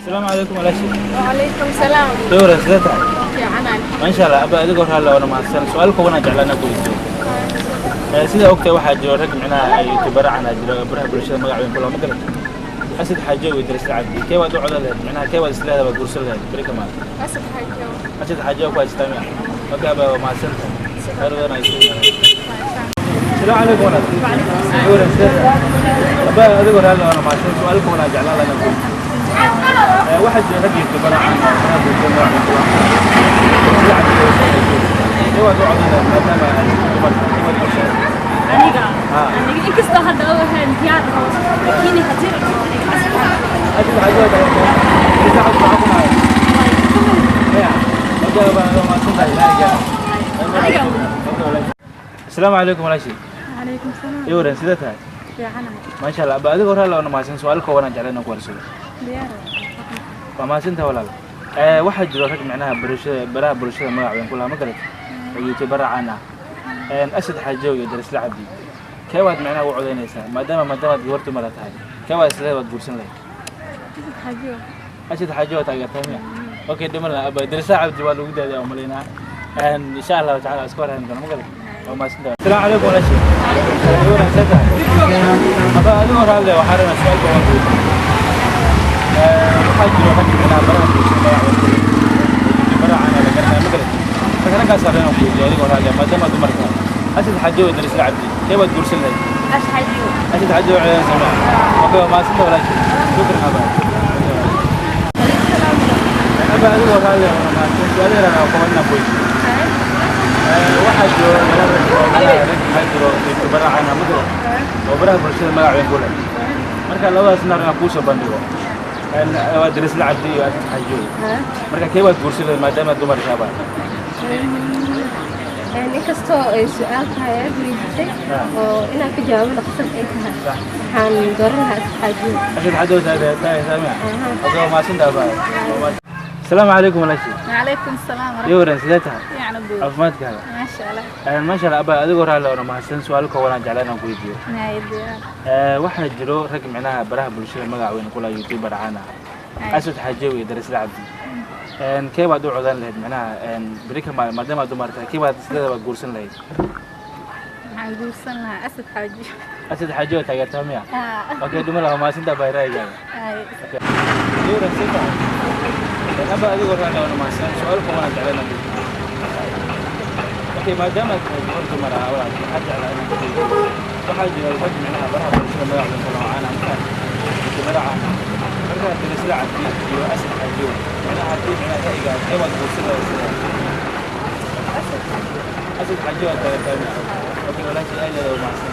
Asalaamu calaykum, walaashay. وعليكم السلام. Dowra, sidee tahay? Fiican. Maasha Allah. Aba, adigoo raalli oona mahadsan, su-aal kooban aan jeclaan ku weydiiyo. Sida ogtahay, waxaa jiro rag micnaha youtubero caan jiro, baraha bulshada magac weyn kula, ma garata? Asad Xaajo iyo Darisle Cabdi, kee waad u codan lahayd? Micnaha kee waad isleedahay baad guursan lahayd beri ka maalin? Asad Xaajo. Asad Xaajo ku haystaa miya? Okay aba, waa mahadsan tahay, khayr badan ay sii. Asalaamu calaykum, walaal. Dowra, sidee tahay? Aba, adigoo raalli oona mahadsan, su-aal kooban aan jeclaan lahaa ku weydiiyo. Waxaa jira rag youtubero caan ah, baraha bulshada magac weyn kula, Darisle Cabdi iyo Asad Xaajo. Kee waad u codan lahayd maadaama aad dumar tahay? Kee waad guursan lahayd? Aniga? Ha. Aniga inkastoo hadda oo ahaan diyaar aho, laakiin haddii la dhaho aniga Asad. Asad Xaajo waa taageertaa? Darisle Cabdi maxaa ku nahay ya? Okay aba, waa mahadsan tahay, ilaahay. Aniga. Asalaamu calaykum, walaashay. وعليكم السلام. Iyo waran, sidee tahay? Fiican. Maasha Allah. Aba, adigoo raalli oona mahadsan, su-aal kooban aan jeclaan inaan ku warsado. Diyaar. Waa mahadsantahay, walaal. Waxaa jiro rag micnaha bulshada, baraha bulshada magac weyn ku lahaa, ma garata, oo youtubero caan ah, Asad Xaajow iyo Darisle Cabdi. Kee waad micnaha u codaynaysaa maadaama aad gabar dumara tahay? Kee waad isleedahay waad guursan lahayd? Asad Xaajo. Asad Xaajow waa taageertaa miya? Okay, dhiman laha aba, Darisle Cabdi waa lagu daadiyaa umalaynaa. Insha Allahu tacala isku warhayn doona, ma garata? Waa mahadsantahay. Asalaamu calaykum, walaashay. Iyo waran, sidee tahay? Aba, adigoo raalli, waxaa rabaa su-aal kooban ku weydiiyo. Waxaa jiro rag micnaha baraha bulshada magac weyn ku leh, oo youtubero caan ah, la garanaya, ma garata? Marka raggaas rabaa inaan ku weydiiyo, adigoo raalli, maadaama dumar tahay, Asad Xaajo iyo Darisle Cabdi, kee baad guursan lahayd? Asad Xaajo. Asad Xaajo waa codanaysaa miya? Okay, waa mahadsantahay, walaashay. Shukran aba. Aba, adigoo raalli oona mahadsan, su-aal yar aan kooban inaan ku weydiiyo. Waxaa jiro laba rag oo micnaha rag maxaa jiro youtubero caan ah, ma garata, oo baraha bulshada magac weyn ku leh. Marka labadaas nar inaan kuusoo bandhigo waa Darisle Cabdi iyo Asad Xaajo. Marka kee baad guursan lahayd maadaama dumar taaba? Inkastoo ay su-aal tahay aad weydiisay oo inaan ka jawaabana qasab ay tahay, waxaan dooran lahaa Asad Xaajo. Asad Xaajo taageertaa miya? Okay, waa mahadsantahay abaa. Asalaamu calaykum, walaashay. وعليكم السلام. Iyo waran, sidee tahay? Fiican buu. Caafimaadkaaga? ما شاء الله. Maasha Allah. Abaa, adigoo raalli oona mahadsan, su-aal kooban aan jeclaan inaan ku weydiiyo. Naayadiya. Waxaa jiro rag micnaha baraha bulshada magac weyn kula, youtuber caan ah, Asad Xaajow iyo Darisle Cabdi. Kee baad u codan lahayd micnaha beri ka maalin, maadaama dumar tahay? Kee baad sideeda baad guursan lahayd? Waxaan guursan lahaa Asad Xaaji. Asad Xaajow waa taageertaa miya? Ah. Okay, dhuma laha, mahadsantaa baa raayigaaga. Ay. Iyo waran, sidee tahay? Aba, adigoo raalli oona mahadsan, su-aal kooban aan jeclaan inaan ku weydiiyo. Okay, maadaama aad tahay gabar dumar ah, walaal, waxaa jeclaa inaan ku weydiiyo, waxaa jira rag micnaha baraha bulshada magac weyn kula, caan ah, marka youtubero caan ah. Marka Darisle Cabdi iyo Asad Xaajow, micnaha haddii micnaha ra'yigaaga, kee baad guursan lahayd sida? Asad Xaajow waa taageertaa miya? Okay, walaashay, aad aad u mahadsan.